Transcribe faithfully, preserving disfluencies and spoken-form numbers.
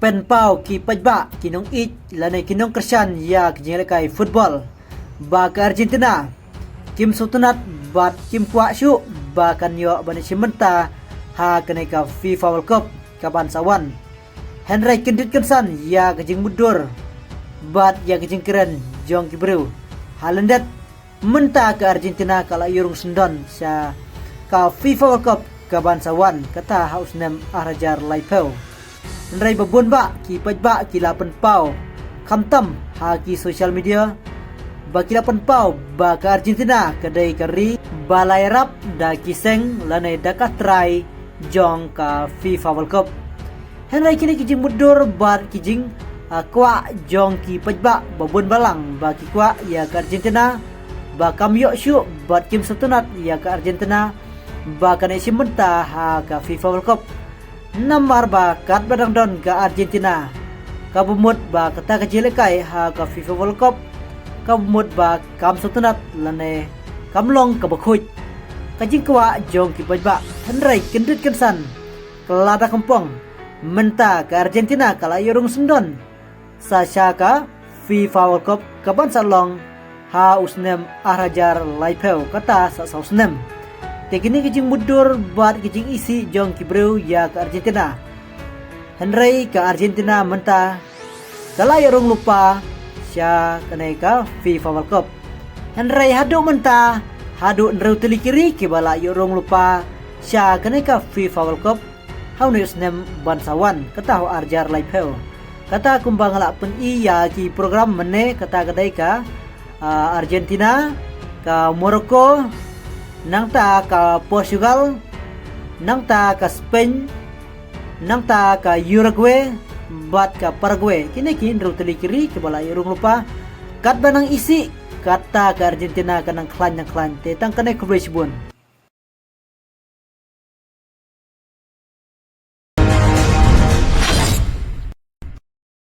Pynpaw ki paidbah, ki nongïeit lane ki nongkyrshan ïa ka jingïalehkai football ba ka Argentina kim sngewtynnat bad kim kwah shuh ba kan ïoh ban ïashim bynta ha kane ka FIFA World Cup kaban sa wan. Hynrei kyndit kynsan ïa ka jingmutdur bad ïa ka jingkren jong ki briew, ha lyndet mynta ka Argentina ka la ïarung syndon sha ka FIFA World Cup kaban sa wan, kata ha u snem ar hajar laiphew. Hynrei ba bun bah ki paidbah ki la pynpaw, khamtam ha ki social media, ba ki la pynpaw ba ka Argentina ka dei ka ri ba la ïarap da ki seng lane da ka trai jong ka FIFA World Cup. Hynrei kine ki jingmutdur bad ki jing, ah, kwah jong ki paidbah ba bun balang ba ki kwah ïa ka Argentina ba kam ïoh shuh bad kim sngewtynnat ïa ka Argentina ba kan ïashim bynta ha ka FIFA World Cup. Namar ba katba dang don ka Argentina, kaba mut ba kata ka jingïalehkai ha ka FIFA World Cup kaba mut ba kam sngewtynnat lane kam long kaba khuid. Ka jingkwah jong ki paidbah, hynrei kyndit kynsan, ka la da kongpong, mynta ka Argentina ka la ïarung syndon sa sha ka FIFA World Cup kaban sa long ha u snem ar hajar laiphew, kata sa saw snem. Te kine ki jingmutdur bad ki jingisih jong ki briew ïa ka Argentina. Hynrei ka Argentina mynta ka la ïarung lypa sha kane ka FIFA World Cup. Hynrei haduh mynta, haduh hynriew tylli ki ri kiba la ïarung lypa sha kane ka FIFA World Cup ha une u snem ban sa wan, kata ha u ar hajar laiphew. Kata kumba nga la pyni ïa ki program mynne, kata ka dei ka, ah, Argentina, ka Morocco, nangta ka Portugal, nangta ka Spain, nangta ka Uruguay bad ka Paraguay. Kine ki hynriew tylli ki ri kiba la ïarung lypa. Katba nang isih, kata ka Argentina ka nang khlaiñ nang khlaiñ, te tang kane khublei shibun.